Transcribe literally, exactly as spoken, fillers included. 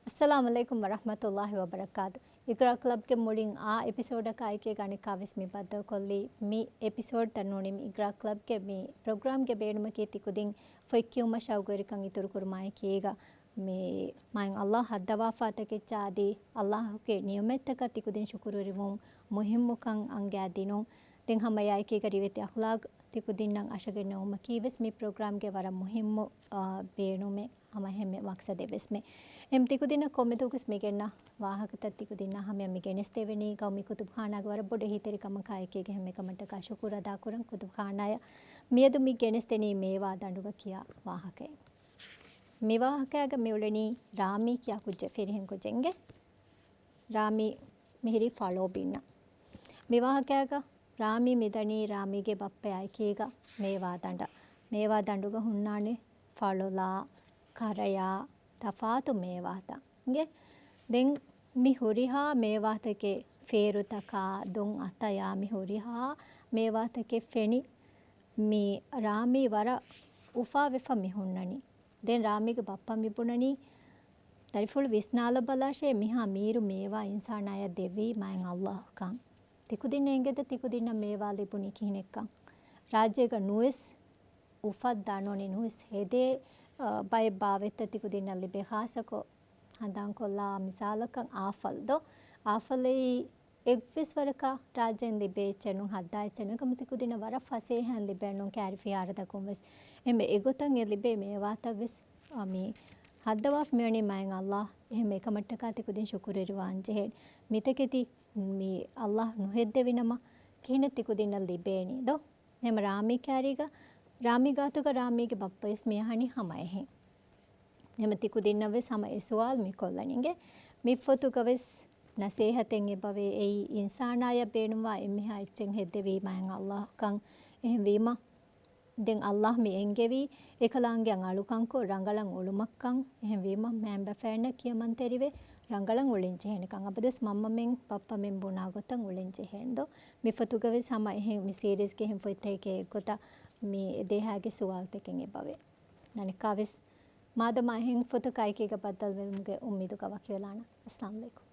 އައްސަލާމު ޢަލައިކުމް ވަރަޙްމަތުﷲި ވަބަރަކާތު. އިގްރާ ކްލަބްގެ މުޅިން އާ އެޕިސޯޑަކާއެކީގަ އަނެއްކާވެސް މި ބައްދަލުކޮށްލީ، މި އެޕިސޯޑްތައް ނޫނީ މި އިގްރާ ކްލަބްގެ މި ޕްރޮގްރާމްގެ ބޭނުމަކީ ތިކުދިން ފޮތް ކިޔުމަށް ޝައުގުވެރިކަން އިތުރުކުރުމާއެކީގަ، މި މާތް ﷲ ހައްދަވާފާތަކެއްޗާ އަދި ﷲގެ ނިޢުމަތްތަކަށް ތިކުދިން ޝުކުރުވެރިވުން މުހިއްމުކަން އަންގާދިނުން. ދެން ހަމަ އެއާއެކީގަ ރިވެތި އަޚްލާޤް ތިކުދިންނަށް އަށަގެންނެވުމަކީވެސް މި ޕްރޮގްރާމްގެ ވަރަށް މުހިއްމު، އާ، ބޭނުމެއް. ހަމަ އެހެންމެ މަޤްޞަދެއްވެސްމެ. އެހެން ތިކުދިންނަށް ކޮންމެދުވަހުވެސް މި ގެންނަ ވާހަކަތައް ތިކުދިންނާ ހަމަޔަށް މި ގެނެސްދެވެނީ ގައުމީ ކުތުބުޚާނާގެ ވަރަށް ބޮޑު އެހީތެރިކަމަކާއެކީގަ އެހެންމެ ކަމަށްޓަކާ ޝުކުރު އަދާކުރަން ކުތުބުޚާނާޔަށް. މިއަދު މި ގެނެސްދެނީ މޭވާ ދަނޑުގަ ކިޔާ ވާހަކައެއް. މި ވާހަކައިގަ މިއުޅެނީ ރާމީ ކިޔާ ކުއްޖެއް، ފިރިހެން ކުއްޖެއް އިނގޭ. ރާމީ މިހިރީ ފަޅޯ ބިންނަ. މި ވާހަކައިގަ ރާމީ މިދަނީ ރާމީގެ ބައްޕަޔާ އެކީގަ މޭވާ ދަނޑަށް. މޭވާ ދަނޑުގަ ހުންނާނެ ފަޅުލާ، ކަރަޔާ، ތަފާތު މޭވާތައް. އިނގޭ؟ ދެން މި ހުރިހާ މޭވާތަކެއް، ފޭރުތަކާ، ދޮން އަތަޔާ، މި ހުރިހާ މޭވާތަކެއް ފެނި މި ރާމީ ވަރަށް އުފާވެފަ މި ހުންނަނީ. ދެން ރާމީގެ ބައްޕަ މި ބުނަނީ، ދަރިފުޅު ވިސްނާލަބަލާށޭ، މިހާ މީރު މޭވާ އިންސާނާޔަށް ދެއްވީ މާތް ﷲ ކަން. ތިކުދިންނަށް އެނގޭތަ ތިކުދިންނަށް މޭވާ ލިބުނީ ކިހިނެއްކަން؟ ރާއްޖޭގަ ނުވެސް އުފައްދާ ނޫނީ ނުވެސް ހެދޭ، އަ، ބައެއް ބާވަތްތައް ތިކުދިންނަށް ލިބޭ، ޚާއްޞަކޮށް ހަނދާންކޮށްލާ މިސާލަކަށް އާފަލް ދޯ؟ އާފަލެއް އެއްވެސް ވަރަކަށް ރާއްޖޭން ލިބޭ އެއްޗެއް ނޫން، ހައްދާ އެއްޗެއް ނޫން. އެކަމަ ތިކުދިންނަށް ވަރަށް ފަސޭހައިން ލިބޭ ނޫން ކައިރި ފިހާރަތަކުން ވެސް. އެހެންވެ އެގޮތަށް އެ ލިބޭ މޭވާތައް ވެސް، އަ، މި ހައްދަވާފަ މިވަނީ މާތް ﷲ. އެހެންވެ އެކަމަށްޓަކާ ތިކުދިން ޝުކުރުވެރިވާން ޖެހޭ. މިތަކެތި މި ﷲ ނުހެއްދެވިނަމަ ކިހިނެއް ތިކުދިންނަށް ލިބޭނީ ދޯ؟ އެހެން ރާމީ ކައިރީގަ، ރާމީ ގާތުގަ ރާމީގެ ބައްޕަވެސް މި އަހަނީ ހަމަ އެހެން. އެހެން ތިކުދިންނަށްވެސް ހަމަ އެ ސުވާލު މި ކޮށްލަނީ. އިނގޭ، މި ފޮތުގަވެސް ނަސޭހަތެއް އެބަވޭ، އެއީ އިންސާނާޔަށް ބޭނުންވާ އެންމެހާ އެއްޗެއް ހެއްދެވީ މާތް ﷲ ކަން. އެހެންވީމަ، ދެން ﷲ މި އެންގެވީ އެކަލާނގެއަށް އަޅުކަންކޮށް ރަނގަޅަށް އުޅުމަށްކަން. އެހެންވީމަ މައިންބަފައިންނަށް ކިޔަމަންތެރިވެ ރަނގަޅަށް އުޅެން ޖެހޭނެކަން. އަބަދުވެސް މަންމަމެން ބައްޕަމެން ބުނާ ގޮތަށް އުޅެން ޖެހޭނެ ދޯ؟ މި ފޮތުގަވެސް ހަމަ އެހެން މި ސީރީޒްގެ އެހެން ފޮތްތަކެއް އެއްގޮތަށް މި ދޭހާގެ ސުވާލުތަކެއް އެބަވޭ. އަނެއްކާވެސް މާދަމާ އެހެން ފޮތަކާއެކީގަ ބައްދަލުވުމުގެ އުއްމީދުގަ ވަކިވެލާނަން. އައްސަލާމު ޢަލައިކުމް.